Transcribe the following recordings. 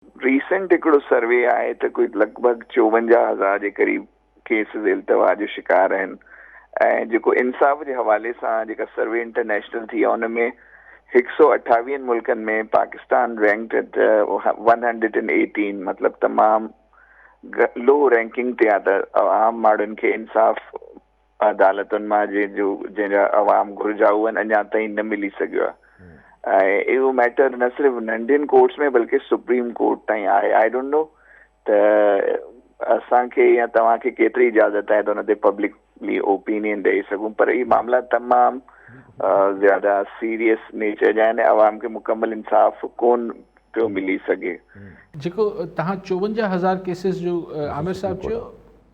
Recent هڪڙو survey آهي ته ڪوئي لڳ ڀڳ 54 هزار جي قريب ڪيسز التوا جو شڪار آهن ۽ جيڪو انصاف جي حوالي سان جيڪا سروي انٽرنيشنل ٿي آهي ان ۾ هڪ سو اٺاويهن ملڪن ۾ پاڪستان رينڪڊ ايٽ 118، مطلب تمام لو رينڪنگ تي آهي ته عام ماڻهن کي انصاف عدالتن مان جنهن جو جنهن جا عوام گهرجائو آهن اڃا تائين نه ملي سگهيو آهي ۽ اهو ميٽر نه صرف ننڍين ڪورٽس ۾ بلڪه سپريم ڪورٽ تائين آهي. I don't know ته اسان کي يا توهان کي ڪيتري اجازت آهي ته ان تي پبلڪلي اوپينين ڏئي سگهون، پر اهي معاملا تمام زياده سيريس نيچر جا آهن، عوام کي مڪمل انصاف ڪون پيو ملي سگهي. جيڪو توهان 54 هزار ڪيسز جو عامر صاحب چيو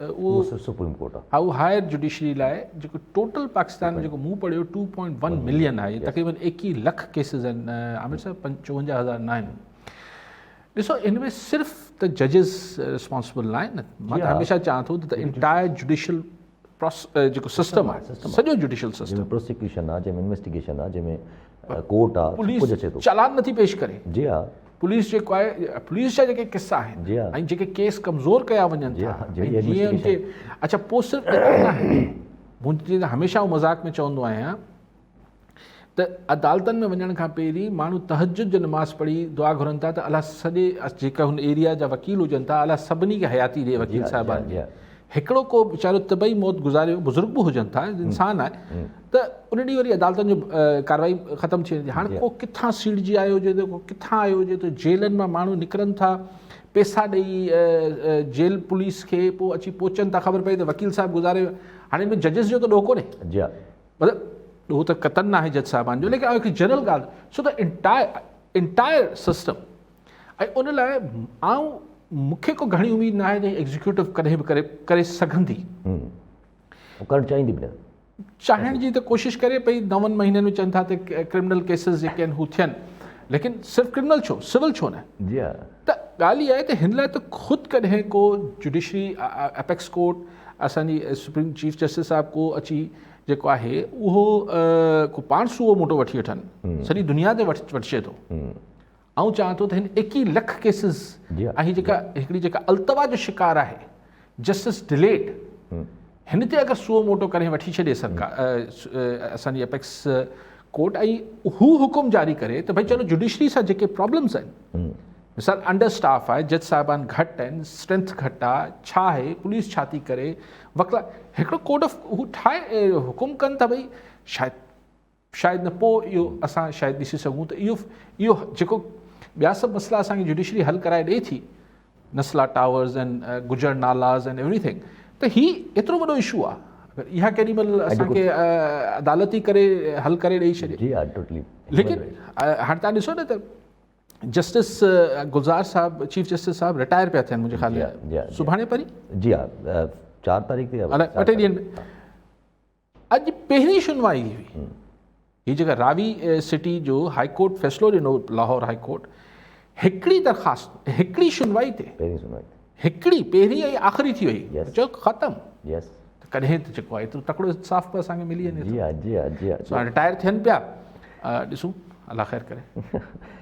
اهو سپريم ڪورٽ آهي، اهو هائر جڊيشري لاء جيڪو ٽوٽل پاڪستان ۾ جيڪو مون پڙهيو 2.1 ملين آهي، تقريبن 21 لک ڪيسز آهن عامر صاحب، 54 هزار نه آهن. ڏسو ان ۾ صرف ته ججز ريسپانسبل نه آهن، مان ته هميشه چوان ٿو ته انٽائر جڊيشل جيڪو سسٽم آهي، سڄو جڊيشل سسٽم، جنهن ۾ پروسيڪيوشن آهي، جنهن ۾ انويسٽيگيشن آهي، جنهن ۾ ڪورٽ آهي، پوليس چالان نٿي پيش ڪري. جي ها. پوليس جيڪو آهي، پوليس جا جيڪي قصا آهن ۽ جيڪي ڪيس ڪمزور ڪيا وڃن ٿا ۽ جيئن ان کي، اڇا پوء صرف ايترو نه آهي، منهنجي هميشه آئون مذاق ۾ چوندو آهيان ته عدالتن ۾ وڃڻ کان پهرين ماڻهو تهجد جو نماز پڙهي دعا گهرن ٿا ته الله سڄي جيڪا هن ايريا جا وڪيل هجن ٿا، الله سڀني کي حياتي ڏي وڪيل صاحبان کي. هڪڙو ڪو ويچارو طبعي موت گذاريو، بزرگ به هجن ٿا، انسان آهي، ته ان ڏينهن وري عدالتن جو ڪارروائي ختم ٿي وڃي ٿي. هاڻي ڪو ڪٿان سيڙجي آيو هجي ته ڪو ڪٿان آيو هجي ته جيلن مان ماڻهو نڪرن ٿا پيسا ڏئي جيل پوليس کي، پوء اچي پهچن ٿا، خبر پئي ته وڪيل صاحب گذاري ويو. هاڻي ان ۾ ججز جو ته ڏوهه ڪونهي، مطلب ڏوهه ته قطعن ناهي جج صاحبان جو، ليڪن هڪ جنرل ڳالهه، سو ته انٽائر سسٽم. ۽ ان لاء آئون مون کي ڪو گهڻي اميد ناهي ته ايگزيڪيوٽو ڪڏهن به ڪري ڪري سگهندي. ڪرڻ چاهيندي به نه. چاهڻ جي ته ڪوشش ڪري پئي، نون مهينن ۾ چون ٿا ته ڪرمنل ڪيسز جيڪي آهن هو ٿين، ليڪن صرف ڪرمنل ڇو، سول ڇو نه؟ جي ها. ته ڳالهه اها آهي ته هن لاء ته خود ڪڏهن ڪو جڊيشري اپيڪس ڪورٽ، اسان جي سپريم چيف جسٽس صاحب ڪو اچي جيڪو آهي اهو ڪو پاڻ سوئو موٽو وٺي وٺن، سڄي دنيا تي وٺجي ٿو. آئون چاهيان ٿو ته هن 21 لک ڪيسز ۽ هي جيڪا هڪڙي جيڪا التوا جو شڪار آهي جسٽس ڊليڊ، هن تي اگر سو موٽو ڪڏهن وٺي ڇڏي سرڪار اسان جي اپيڪس ڪورٽ ۽ هو حڪم جاري ڪري ته ڀئي چلو جڊيشري سان جيڪي پرابلمس آهن، مثال انڊر اسٽاف آهي، جج صاحبان گهٽ آهن، اسٽرينٿ گهٽ آهي، ڇا آهي، پوليس ڇا ٿي ڪري، وڪلا هڪڙو ڪوڊ آف هو ٺاهي حڪم ڪن ته ڀئي شايد شايد نه پوء اهو اسان شايد ڏسي سگهون ته اهو اهو جيڪو ٻيا سڀ مسئلا اسان کي جڊيشري حل ڪرائي ڏئي ٿي، نسلا ٽاورز ۽ گجر نالاز ۽ ايوري ٿنگ، ته هي ايترو وڏو اشو آهي اگر اها ڪيڏي مهل اسان کي عدالت ئي ڪري حل ڪري ڏئي ڇڏي. جي ها ٽوٽلي. ليڪن هاڻي تان ڏسو نه ته جسٽس گلزار صاحب چيف جسٽس صاحب رٽائر پيا ٿين منهنجي خيال ۾ سڀاڻي پرين، جي ها 4 تاريخ تي، الائي 2 ٽي ڏينهن ۾. اڄ پهرين شنوائي هئي. هي جيڪا راوي سٽي جو هائي ڪورٽ فيصلو ڏنو، لاهور هائي ڪورٽ، هڪڙي درخواست هڪڙي شنوائي تي، پهرين شنوائي هڪڙي پهرين ۽ آخري ٿي وئي، چيو ختم. ته ڪڏهن ته جيڪو آهي ايترو تڪڙو انصاف به اسان کي ملي وڃي ٿو. جي ها جي ها جي ها. سو هاڻي رٽائر ٿين پيا، ڏسون الله خير ڪري.